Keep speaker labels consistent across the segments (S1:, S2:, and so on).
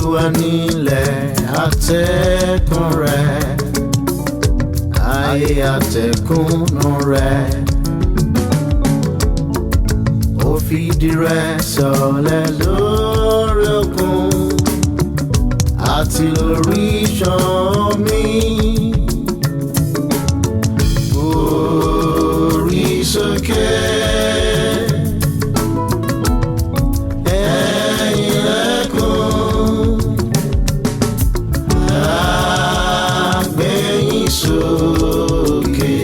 S1: Olúwa nílẹ̀ àtẹ̀kùn rẹ̀, ayé àtẹ̀kùnú rẹ̀. Ó fìdí rẹ̀ sọlẹ̀ lórí òkun àti lórí ìṣàn omi. Orí sókè. Ẹ̀yin lẹ́kùn, àgbẹ̀yìn sókè,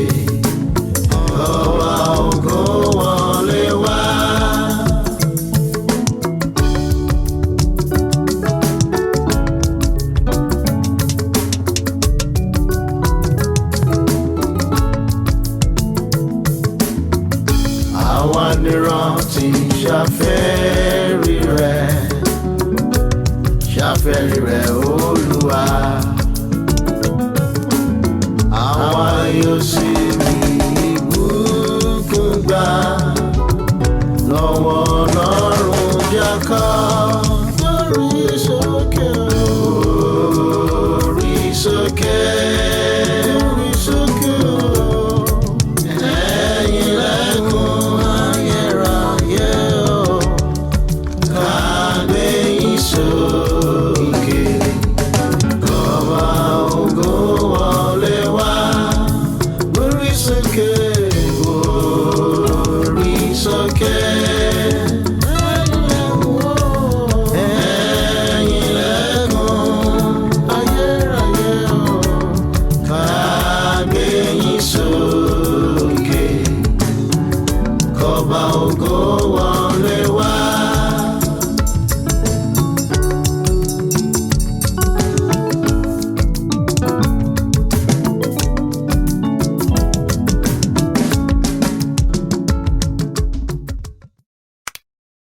S1: ọba ògo wọlé wá. Àwa níran tí ṣàfẹ́rí rẹ̀, ṣàfẹ́rí rẹ̀ Olúwa. Àwa yóò sì rí ìbùkún gbà lọ́wọ́ Ọlọ́run Jákọ́bù. Orí sókè, orí sókè, orí sókè ẹ̀yin lẹ́kùn ayérayé o, ká gbé yín sókè, kọ́ba ògo wọlé wá. Gbórí sókè, gbórí sókè. Ẹ̀yin lẹ́kùn ayérayé o, ká gbé yín sókè, kọ́ba ògo wọlé.